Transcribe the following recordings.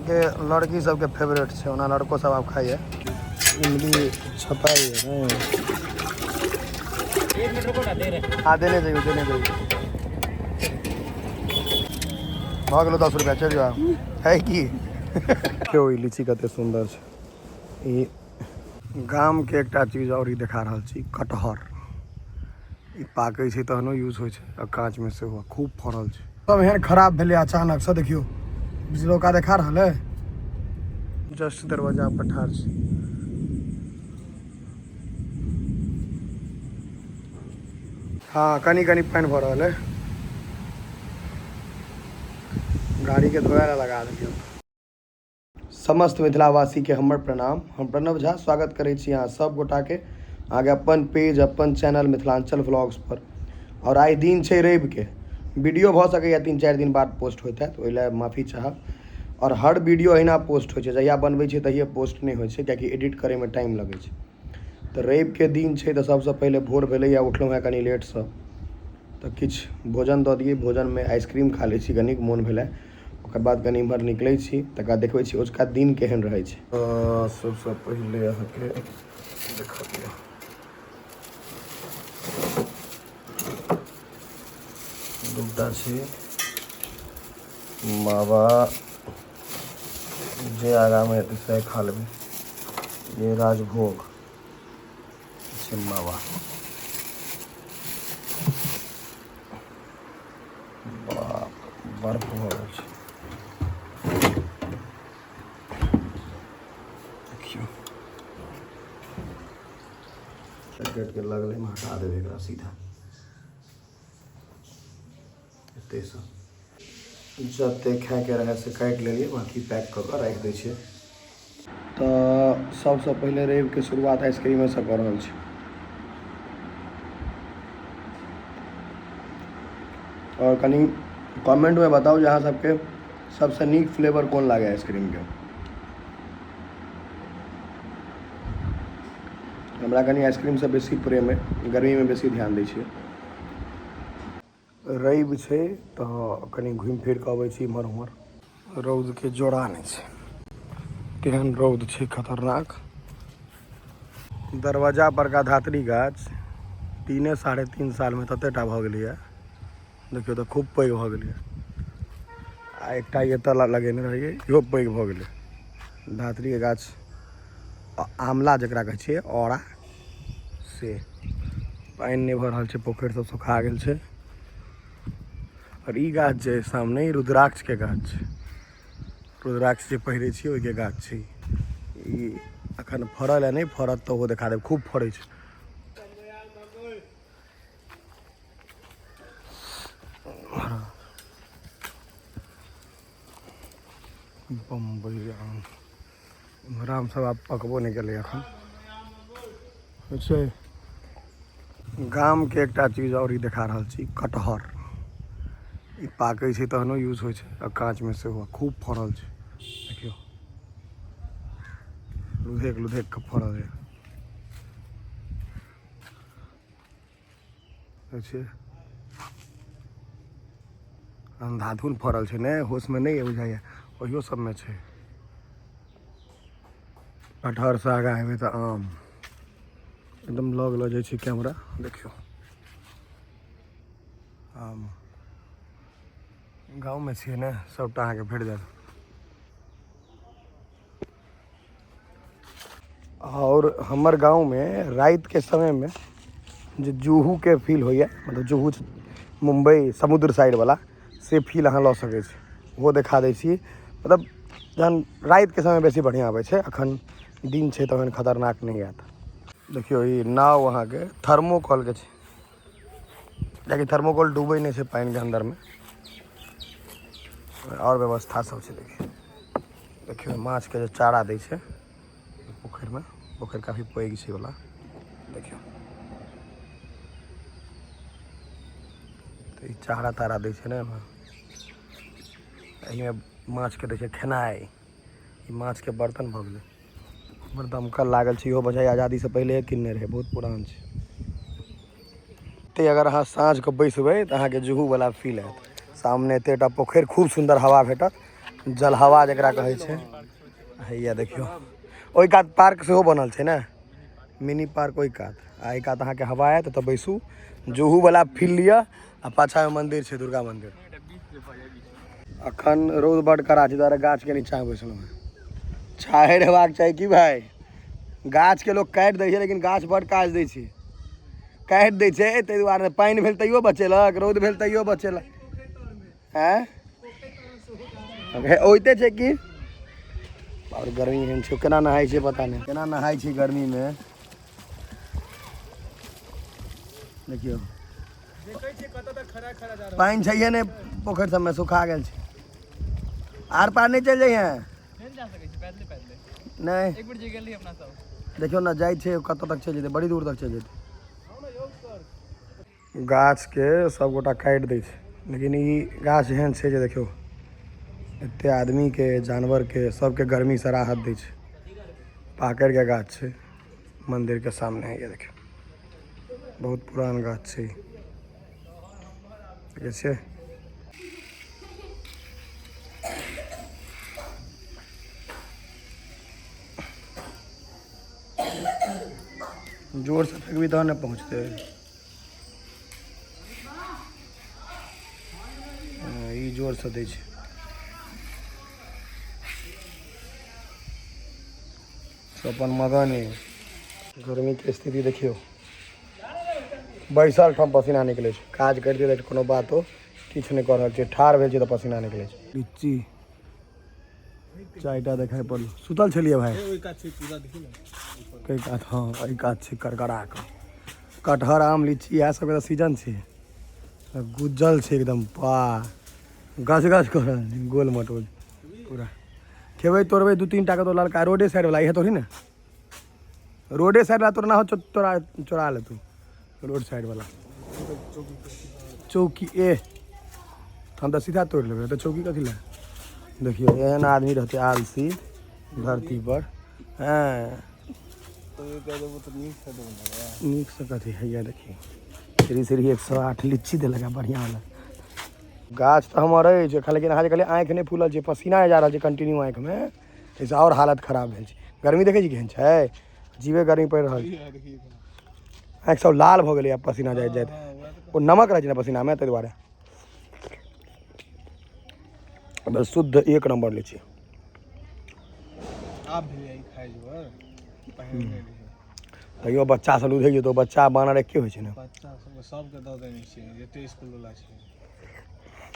के लड़की सबके फेवरेट छै, ओना लड़को सब आब खाइए। इमली छपाइए ने। एक मिनट रुको ना, दे रहे। हाँ, देने जाइयो, देने जाइयो। भऽ गेलो 10 रुपया, चलि जाओ। है की देखियौ ई लीची कते सुन्दर छै। ई गामके एकटा चीज आओर ई देखा रहल छी, कटहर। ई पाकै छै तहनो यूज होइ छै आ काँचमे सेहो खूब फड़ल छै। सब एहन खराब भेलै अचानक से, देखियौ बिजलौका देखा रहल है। जस्ट दरवाजा पर ठाढ़ छी। हाँ, कनी कनी पानि भऽ रहल है। गाड़ीके धोए लए लगा देलियै। समस्त मिथिलावासीके हमर प्रणाम। हम प्रणव झा स्वागत करै छी अहाँ सब गोटाके अहाँके अपन पेज अपन चैनल मिथिलाञ्चल व्लॉग्स पर। आओर आइ दिन छै रविके, वीडियो भऽ सकैए 3-4 दिन बाद पोस्ट होइत हैत, ओहि लए माफी चाहब। आओर हर वीडियो अहिना पोस्ट होइ छै, जहिया बनबै छियै तहिये पोस्ट नहि होइ छै, कियाकि एडिट करैमे टाइम लगै छै। तऽ रविके दिन छै तऽ सबसँ पहिले भोर भेलैए, उठलहुँ हेँ कनि लेटसँ, तऽ किछु भोजन दऽ दियै। भोजनमे आइसक्रीम खा लै छी, कनिक मोन भेलै। ओकर बाद कनि इम्हर निकलै छी, तकर बाद देखबै छी ओजुका दिन केहन रहै छै। सबसँ पहिले अहाँके देखा दिअ, दूटा छै मावा, जे आगाँमे हेतै सएह खा लेबै। ये राजभोग छै मावा। बाप, बर्फ भऽ गेल छै। देखियौ, पैकेटके लगलेमे हटा देबै एकरा सीधा एतहिसँ। जतेक खायके रहै से काटि लेलियै, बाँकी पैक कऽ कऽ राखि दै छियै। तऽ सबसँ पहिले रविके शुरुआत आइसक्रीमेसँ कऽ रहल छी। आओर कनि कमेंटमे बताउ जे अहाँ सबके सबसँ नीक फ्लेवर कोन लागै आइसक्रीमके। हमरा कनि आइसक्रीमसँ बेसी प्रेम अइ, गर्मीमे बेसी ध्यान दै छियै। रवि छै तऽ कनि घुमि फिर कऽ अबै छी इम्हर उम्हर। रौदके जोड़ा नहि छै, तेहन रौद छै खतरनाक। दरवाजा परका धात्री गाछ 3-3.5 सालमे तते टा भऽ गेलैए, देखियौ तऽ खूब पैघ भऽ गेलैए। आ एकटा एतऽ लगेने रहियै, इहो पैघ भऽ गेलै। धात्रीके गाछ, आमला जकरा कहै छियै, औरा से। पानि नहि भऽ रहल छै, पोखरि सब सुखा गेल छै। आओर ई गाछ जे सामने, ई रुद्राक्षके गाछ छै। रुद्राक्ष जे पहिरै छियै ओहिके गाछ छै ई। अखन फड़ल है नहि, फड़त तऽ ओहो देखा देब, खूब फड़ै छै। बम्बई आम, इम्हर आम सब आब पकबो नहि केलै अखन छै। गामके एकटा चीज आओर ई देखा रहल छी, कटहर। ई पाकै छै तहनो यूज होइ छै आ काँचमे सेहो खूब फड़ल छै। देखियौ, लुधेक लुधेक कऽ फड़ल है छै, अन्धाधुन फड़ल छै ने, होशमे नहि बुझाइए, ओहियो सबमे छै। कटहरसँ आगाँ हेबै तऽ आम एकदम लग लऽ जाइ छै कैमरा। देखियौ आम, गाँवमे छियै ने, सबटा अहाँके भेट जायत। आओर हमर गाँवमे रातिके समयमे जे जुहूके फील होइए, मतलब जुहू मुम्बई समुद्र साइडवला से फील अहाँ लऽ सकै छी, ओहो देखा दै छी। मतलब जहन रातिके समय बेसी बढ़िआँ आबै छै, अखन दिन छै तहन खतरनाक नहि आयत। देखियौ ई नाव अहाँके थर्मोकॉलके छै, कियाकि थर्मोकॉल डूबै नहि छै पानिके अन्दरमे। आओर व्यवस्था सब छै। देखियौ, देखियौ माछके जे चारा दै छै पोखरिमे, पोखरि काफी पैघ छै वला। देखियौ तऽ ई चारा तारा दै छै ने एहिमे, एहिमे माछके दै छै खेनाइ। ई माछके बर्तन भऽ गेलै। हमर दमकल लागल छै, इहो बजाय आजादीसँ पहिले किनने रहै, बहुत पुरान छै। एते अगर अहाँ साँझके बैसबै तऽ अहाँके जुहूवला फील आयत। सामने एतेटा पोखरि, खूब सुन्दर हवा भेटत। जलहवा जकरा कहै छै। हैया देखियौ, ओहि कात पार्क सेहो बनल छै ने, मिनी पार्क ओहि कात। आ एहि कात अहाँके हवा आयत, तऽ बैसू, जुहूवला फील लिअ। आ पाछामे मन्दिर छै, दुर्गा मन्दिर। अखन रौद बड कड़ा छै, दुआरे गाछके नीचाँ बैसलहुँ हेँ। छाहरि हेबाक चाही की भाय। गाछके लोक काटि दै छै, लेकिन गाछ बड काज दै छै। काटि दै छै ताहि दुआरे पानि भेल तैयो बचेलक, रौद भेल तैयो बचेलक। आँय होइते छै की। आओर गर्मी एहन छै, केना नहाइ छै पता नहि, केना नहाइ छै गर्मीमे। देखियौ पानि छैहे नहि, पोखरि सबमे सुखा गेल छै। आर पार नहि चलि जइहे। नहि देखियौ ने, जाइ छै कतऽ तक चलि जेतै, बड़ी दूर तक चलि जेतै। गाछके सबगोटा काटि दै छै, लेकिन ई गाछ एहन छै जे देखियौ एते आदमीके, जानवरके, सबके गर्मीसँ राहत दै छै। पाकड़िके गाछ छै मन्दिरके सामने। ये देखियौ बहुत पुरान गाछ छै, देखै छियै। जोरसँ फेकबी तहन ने पहुँचतै। ई जोरसँ दै छै। सब अपन मगन है। गर्मीके स्थिति देखियौ, बैसल ठाम पसीना निकलै छै। काज करिते तऽ कोनो बातो किछु नहि कऽ रहल छै, ठाढ़ भेल छै तऽ पसीना निकलै छै। लीची चारिटा देखाइ पड़ल। सुतल छलियै भाय? एहि कात, हँ एहि कात छै। करकरा कऽ कटहर, आम, लीची, इएह सबके तऽ सीजन छै। गुज्जल छै एकदम, पा गछ गछ कऽ रहल छै, गोल मटोल पूरा। खेबै तोड़बै दू तीन टाके तो ललका रोडे साइड वाला इहे तोड़ी ने, रोडे साइड वाला तोड़ना हो, तोड़ा चोरा ले तू रोड साइड वाला चौकी। ए हम तऽ सीधा तोड़ि लेबै तऽ चौकी कथी लए। देखियौ एहन आदमी रहतै आलसी धरती पर। हँ नीकसँ कथी हैया। देखियौ श्री श्री 108 लीची देलक है, बढ़िआँ वाला गाछ तऽ हमर अछि, लेकिन अहाँ जे कहलियै आँखि नहि फूलल छै, पसीना जा रहल छै कंटिन्यू आँखिमे, ताहिसँ आओर हालत खराब भेल छै। गर्मी देखै छी केहन छै, जीवे गर्मी पड़ि रहल छै। आँखि सब लाल भऽ गेलै पसीना जाइत जाइत। ओ नमक रहै छै ने पसीनामे, ताहि दुआरे। बस शुद्ध एक नंबर लीची। तैयो बच्चा सब लुधैक जेतौ। बच्चा बानर एके होइ छै ने। बच्चा सबके सबके दऽ देने छियै, जते स्कूल वाला छै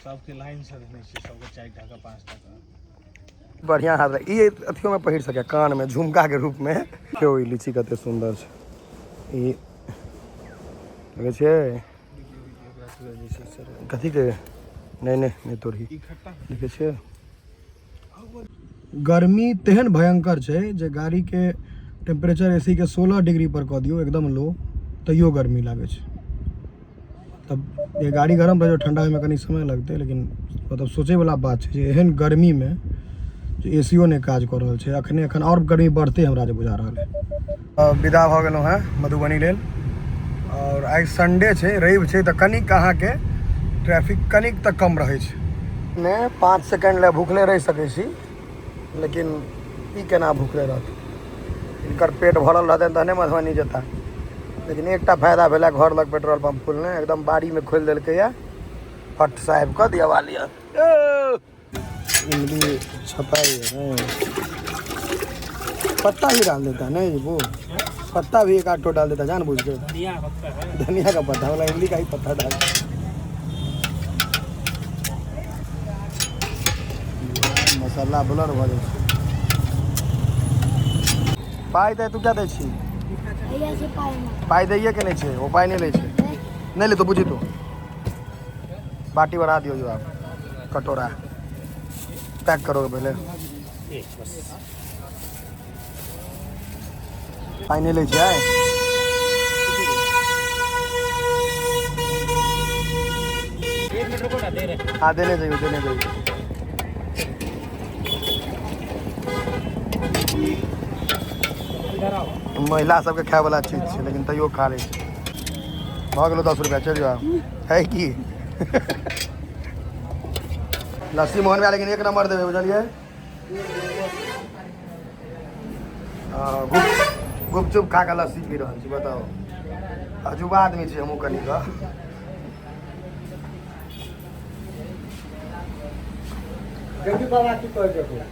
सबके लाइन से देने छियै, सबके 4 टाका 5 टाका। बढ़िया हाथ ई अथियो में पहिर सकै, कान में झुमका के रूप में। देखियौ ई लीची कते सुंदर छै। ई देखै छियै कथी के? नहि नहि नहि तोड़ही। देखै छियै गर्मी तेहन भयंकर छै जे गाड़ीके टेम्परेचर एसी के 16 डिग्री पर कऽ दियौ एकदम लो, तैयो गर्मी लागै छै। तब ये गाड़ी गरम रहै छै, ठंडा होइमे कनि समय लगतै, लेकिन मतलब सोचैवला बात छै जे एहन गर्मीमे जे एसीओ नहि काज कऽ रहल छै। अखने एखन आओर गर्मी बढ़तै हमरा जे बुझा रहल है। विदा भऽ गेलहुँ हेँ मधुबनी लेल। आओर आइ संडे छै, रवि छै, तऽ कनिक अहाँके ट्रैफिक कनिक तऽ कम रहै छै। नहि 5 सेकेंड लए भूखले रहि सकै छी, लेकिन ई केना भूखले रहतै? हिनकर पेट भरल रहतनि तहने मधुबनी जेता। लेकिन एकटा फायदा भेलै, घर लग पेट्रोल पंप खुलने, एकदम बाड़ीमे खोलि देलकैए, फट साहेब कऽ दिअ लिअ। इमली छपाई है, पत्ता भी डाल देता है। नहीं वो पत्ता भी एक आध ठो डाल देता जान बुझ के, धनिया का पत्ता वाला इमली का ही पत्ता डाल। मसाला ब्लर भऽ जाइ छै। पाइ दै तू, क्या दै छी? पाइ दैये के नहि छै, ओ पाइ नहि लै छै। नहि ले तो बुझी तू। बाटी बढ़ा दियो जो, आप कटोरा पैक करो पहले। पाइ नहि लै छै। हाँ देने जाइयो, देने जाइयो। महिला सबके खाय वाला चीज छै, लेकिन तैयो खा लै छै। भऽ गेलो 10 रुपया, चलि जाओ। है की लस्सी मोहन भैया लेकिन एक नंबर देबै, बुझलियै? हँ, गुपचुप खा कऽ लस्सी पी रहल छी। बताउ, अजूबा आदमी छी हमहूँ कनि कऽ। जल्दी बाबा की कहै छै ओकरा?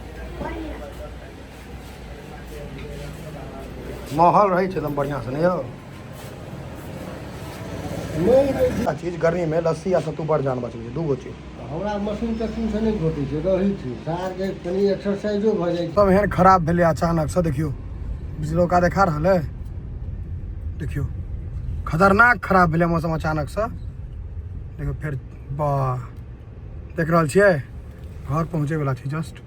माहौल रहै छै एकदम बढ़िआँसँ, नहि यौ? नहि। आ चीज गर्मीमे लस्सी आ सत्तू बड़ जान बचबै छै, दूगो चीज। हमरा मशीन तशीन से नहि घोटै छै, रहै छै सारके कनि एक्सरसाइजो भऽ जाइ छै। सब एहन खराब भेलै अचानक से। देखियौ, बिजलौका देखा रहल है। देखियौ, खतरनाक खराब भेलै मौसम अचानक से। देखियौ फेर, वाह, देख रहल छियै? घर पहुँचै वला छी जस्ट।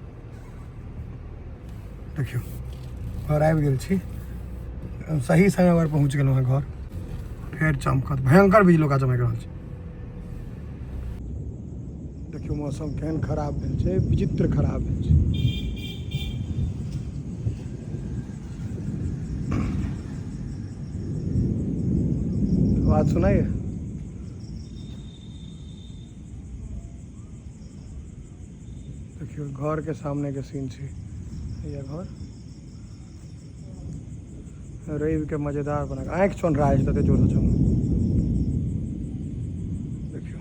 देखियौ, घर आबि गेल छी। सही समय पर पहुँच गेलहुँ हँ घर। फेर चमकत, भयंकर बिजलौका चमकि रहल छै। देखियौ, मौसम केहन खराब भेल छै, विचित्र खराब भेल छै। आवाज सुनाइए? देखियौ, घर के सामने के सीन छै। ये घर रवि के मजेदार बना आँखि चोन्हरा जाइ छै, तते जोरसँ चमक। देखियौ,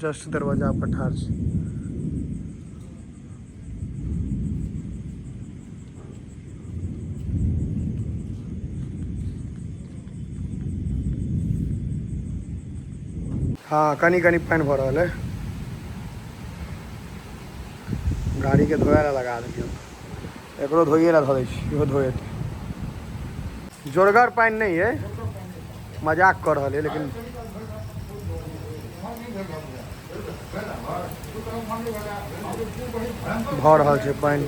जस्ट दरवाजा पर ठाढ़ छी। हाँ, कनी कनी पानि भऽ रहल है। गाड़ीके धोए ला लगा देलियै। एकरो धोइए ला धऽ दै छी, इहो धोएतै। जोरगर पानि नहि है, मजाक कऽ रहल है लेकिन। भऽ रहल छै पानि।